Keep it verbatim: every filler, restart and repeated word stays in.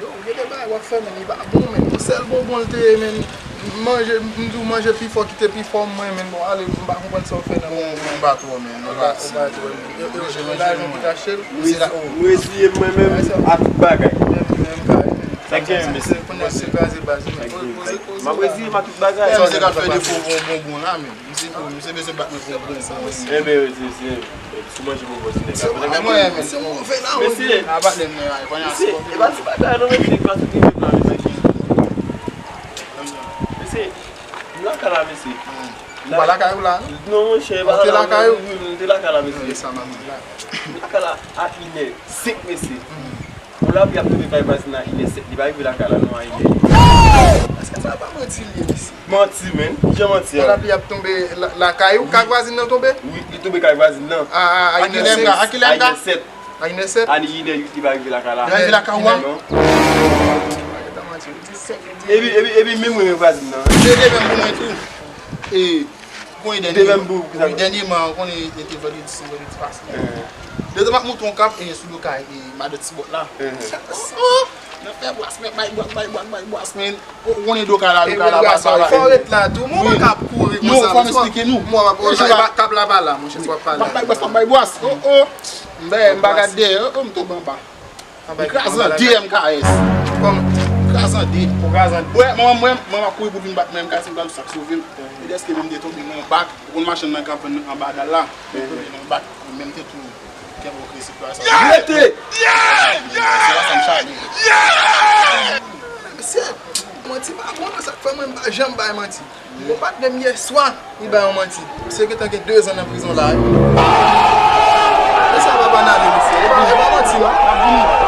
Yo, gen de bagay w ap fè, men li pa bon, men. Yon sèl bonbon l te ye, men. Manje, m di w manje pi fò ki te pi fò mwen, men. Bon, ale, m pa konprann sa w fè nan. Bon, m pa twò, men. Ou pa, ou pa twò, men. Yo, yo, yo, lajan pou t achte l. M resi-, m reziye m mwen menm a tout bagay. Sa k gen, mesye? Kounye a se kraze baz, men. M ap reziye m a tout bagay. Sa w te ka fè defo bon bonbon la, men. Misye, misye bezwen bat mwen pou yon grenn san, mesye. Enben, wi, se, se, sou manje bonbon ti nèg la. Mwen, men se move la, wi. Mesye, mesye, e pa ti bagay non, mesye, ki pa sou nivo m la, mesye. Mesye, m lakay la, mesye. Ou pa lakay ou la, non? Non, monchè, e pa lakay ou? Wi, wi, m te lakay la, mesye. M lakay la a inè senk, mesye. Yon lapli ap tonbe kay vwazin nan inè sèt, li pa rive lakay la non a inè. Èske sa pa manti l ye, mesye? Manti, men. Kijan manti a? Yon lapli ap tonbe la-, lakay ou, kay vwazin nan tonbe? Wi, li tonbe kay vwazin nan. A, a, a inè sèt. A kilè m ka, a kilè m ka? A inè sèt. A inè sèt? A inè uit, li pa rive lakay la. Li pa rive lakay ou a? Non. Epi, epi, epi, menm mwen, men vwazin nan. Se de menm pou mwen tou. E, Bon, e dènye, dènyeman, ou konnen, e te vandredi, se vandredi pase. Detan m ap monte yon kap, e sou do kay, e madan Tibòt la. Oh, oh, nan fè bwas, men bay bwas, bay bwas, bay bwas, men. Ou konnen do kay la, do kay la, bwas la. Fò w ret la tou, mwen pa ka ap kouri konsa. Non, fò m eksplike nou. Mwen pa, kap la pa la, monchè, se w ap pale. M ap bay bwas, m ap bay bwas. Oh, oh. M bay, m pa gad dèyè, oh, oh, m tonbe anba. Li kraze an de M K S. Kòman? Li kraze an de. Ou kraze an de? Wè, manman mwen, manman kouri pou vin bat mwen, M K S, m pa sa k sove m. E dèske menm te tonbe nan yon bak. Ou konn machann nan k ap vann anba dal la. Li tonbe nan yon bak. Menm te tou kè mwen krese kwa sa. Rete! Se la sa m chale. Mesye, manti pa bon nan sa k fè mwen m pa janm bay manti. Bon, patnè m yèswa, li bay yon manti. Misye gentan gen de zan nan prizon la, wi. E sa pa banal, mesye. E pa, e pa manti, non.